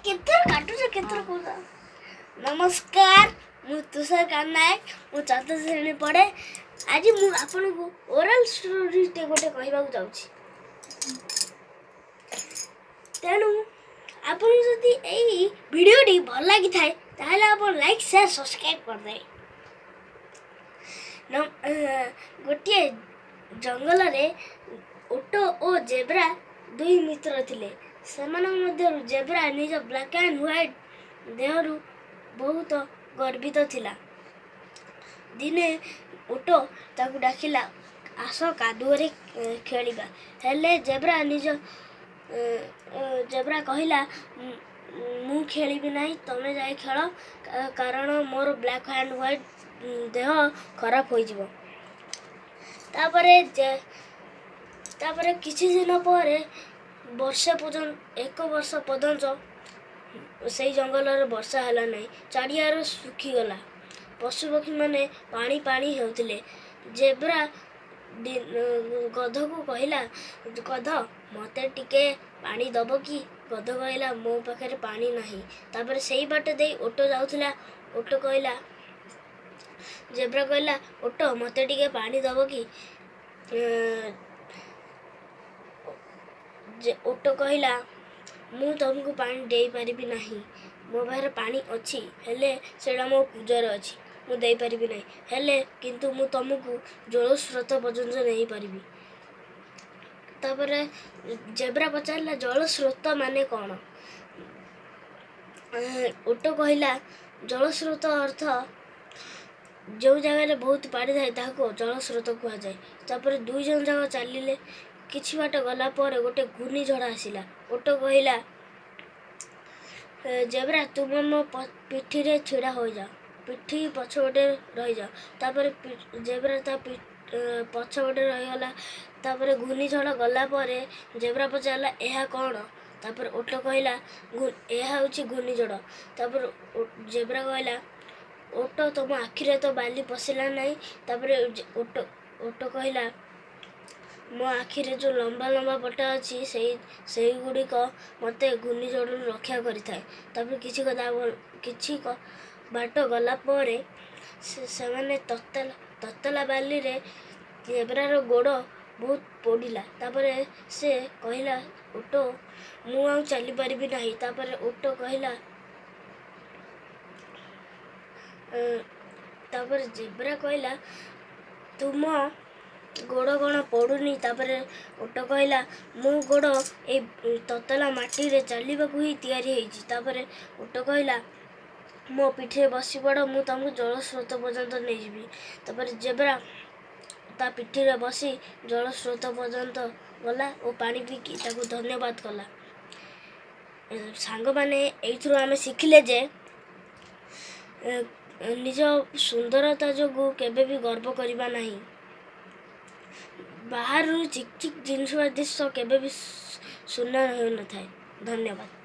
କେତେଥର କାଟୁଛ, କେତେଥର କହୁଛ? ନମସ୍କାର, ମୁଁ ତୁଷାର ନାୟକ। ମୁଁ ଚତୁର୍ଥ ଶ୍ରେଣୀ ପଢ଼େ। ଆଜି ମୁଁ ଆପଣଙ୍କୁ ଓରାଲ ଷ୍ଟୋରିଟେ ଗୋଟେ କହିବାକୁ ଯାଉଛି। ତେଣୁ ଆପଣଙ୍କୁ ଯଦି ଏଇ ଭିଡ଼ିଓଟି ଭଲ ଲାଗିଥାଏ, ତାହେଲେ ଆପଣ ଲାଇକ୍, ସେୟାର, ସବସ୍କ୍ରାଇବ୍ କରିଦେବେ। ଗୋଟିଏ ଜଙ୍ଗଲରେ ଓଟ ଓ ଜେବ୍ରା ଦୁଇ ମିତ୍ର ଥିଲେ। ସେମାନଙ୍କ ମଧ୍ୟରୁ ଜେବ୍ରା ନିଜ ବ୍ଲାକ୍ ଆଣ୍ଡ ହ୍ୱାଇଟ୍ ଦେହରୁ ବହୁତ ଗର୍ବିତ ଥିଲା। ଦିନେ ଓଟ ତାକୁ ଡାକିଲା, "ଆସ, କାଦୁଅରେ ଖେଳିବା।" ହେଲେ ଜେବ୍ରା କହିଲା, "ମୁଁ ଖେଳିବି ନାହିଁ, ତମେ ଯାଇ ଖେଳ, କାରଣ ମୋର ବ୍ଲାକ୍ ଆଣ୍ଡ ହ୍ୱାଇଟ୍ ଦେହ ଖରାପ ହୋଇଯିବ।" ତାପରେ କିଛି ଦିନ ପରେ ବର୍ଷେ ପର୍ଯ୍ୟନ୍ତ, ଏକ ବର୍ଷ ପର୍ଯ୍ୟନ୍ତ ସେଇ ଜଙ୍ଗଲରେ ବର୍ଷା ହେଲା ନାହିଁ। ଚାରିଆଡ଼େ ଶୁଖିଗଲା। ପଶୁପକ୍ଷୀମାନେ ପାଣି ପାଣି ହେଉଥିଲେ। ଜେବ୍ରା ଗଧକୁ କହିଲା, "ଗଧ, ମୋତେ ଟିକେ ପାଣି ଦବ କି?" ଗଧ କହିଲା, "ମୋ ପାଖରେ ପାଣି ନାହିଁ।" ତାପରେ ସେଇ ବାଟ ଦେଇ ଓଟ ଯାଉଥିଲା। ଓଟ କହିଲା, ଜେବ୍ରା କହିଲା, "ଓଟ, ମୋତେ ଟିକେ ପାଣି ଦବ କି?" ଓଟ କହିଲା, "ମୁଁ ତମକୁ ପାଣି ଦେଇପାରିବି ନାହିଁ। ମୋ ପାଖରେ ପାଣି ଅଛି, ହେଲେ ସେଇଟା ମୋ କୁଜରେ ଅଛି, ମୁଁ ଦେଇପାରିବି ନାହିଁ। ହେଲେ କିନ୍ତୁ ମୁଁ ତମକୁ ଜଳସ୍ରୋତ ପର୍ଯ୍ୟନ୍ତ ନେଇପାରିବି।" ତାପରେ ଜେବ୍ରା ପଚାରିଲା, "ଜଳସ୍ରୋତ ମାନେ କ'ଣ?" ଓଟ କହିଲା, "ଜଳସ୍ରୋତ ଅର୍ଥ ଯେଉଁ ଜାଗାରେ ବହୁତ ପାଣି ଥାଏ, ତାହାକୁ ଜଳସ୍ରୋତ କୁହାଯାଏ।" ତାପରେ ଦୁଇ ଜଣ ଯାକ ଚାଲିଲେ। କିଛି ବାଟ ଗଲା ପରେ ଗୋଟେ ଘୂର୍ଣ୍ଣିଝଡ଼ ଆସିଲା। ଓଟ କହିଲା, "ଜେବ୍ରା, ତୁମେ ମୋ ପିଠିରେ ଛିଡ଼ା ହୋଇଯାଅ, ପିଠି ପଛପଟେ ରହିଯାଅ।" ତାପରେ ଜେବ୍ରା ତା ପଛପଟେ ରହିଗଲା। ତାପରେ ଘୂର୍ଣ୍ଣିଝଡ଼ ଗଲା ପରେ ଜେବ୍ରା ପଚାରିଲା, "ଏହା କ'ଣ?" ତାପରେ ଓଟ କହିଲା, "ଏହା ହେଉଛି ଘୂର୍ଣ୍ଣିଝଡ଼।" ତାପରେ ଜେବ୍ରା କହିଲା, "ଓଟ, ତମ ଆଖିରେ ତ ବାଲି ପଶିଲା ନାହିଁ?" ତାପରେ ଓଟ କହିଲା, "ମୋ ଆଖିରେ ଯେଉଁ ଲମ୍ବା ଲମ୍ବା ପଟା ଅଛି, ସେଇଗୁଡ଼ିକ ମୋତେ ଘୂର୍ଣ୍ଣିଝଡ଼ରୁ ରକ୍ଷା କରିଥାଏ।" ତାପରେ କିଛି ବାଟ ଗଲା ପରେ ସେମାନେ ତତଲା ତତଲା ବାଲିରେ ଜେବ୍ରାର ଗୋଡ଼ ବହୁତ ପୋଡ଼ିଲା। ତାପରେ ସେ କହିଲା, "ଓଟ, ମୁଁ ଆଉ ଚାଲିପାରିବି ନାହିଁ।" ତାପରେ ଓଟ କହିଲା, ତାପରେ ଜେବ୍ରା କହିଲା, "ତୁମ ଗୋଡ଼ କ'ଣ ପୋଡ଼ୁନି?" ତାପରେ ଓଟ କହିଲା, "ମୋ ଗୋଡ଼ ଏଇ ତତଲା ମାଟିରେ ଚାଲିବାକୁ ହିଁ ତିଆରି ହେଇଛି।" ତାପରେ ଓଟ କହିଲା, "ମୋ ପିଠିରେ ବସି ପଡ଼, ମୁଁ ତମକୁ ଜଳସ୍ରୋତ ପର୍ଯ୍ୟନ୍ତ ନେଇଯିବି।" ତାପରେ ଜେବ୍ରା ତା ପିଠିରେ ବସି ଜଳସ୍ରୋତ ପର୍ଯ୍ୟନ୍ତ ଗଲା ଓ ପାଣି ପିଇକି ତାକୁ ଧନ୍ୟବାଦ କଲା। ସାଙ୍ଗମାନେ, ଏଇଥିରୁ ଆମେ ଶିଖିଲେ ଯେ ନିଜ ସୁନ୍ଦରତା ଯୋଗୁଁ କେବେ ବି ଗର୍ବ କରିବା ନାହିଁ। ବାହାରରୁ ଚିକ୍ ଚିକ୍ ଜିନିଷ କେବେ ବି ସୁନା ହୋଇନଥାଏ। ଧନ୍ୟବାଦ।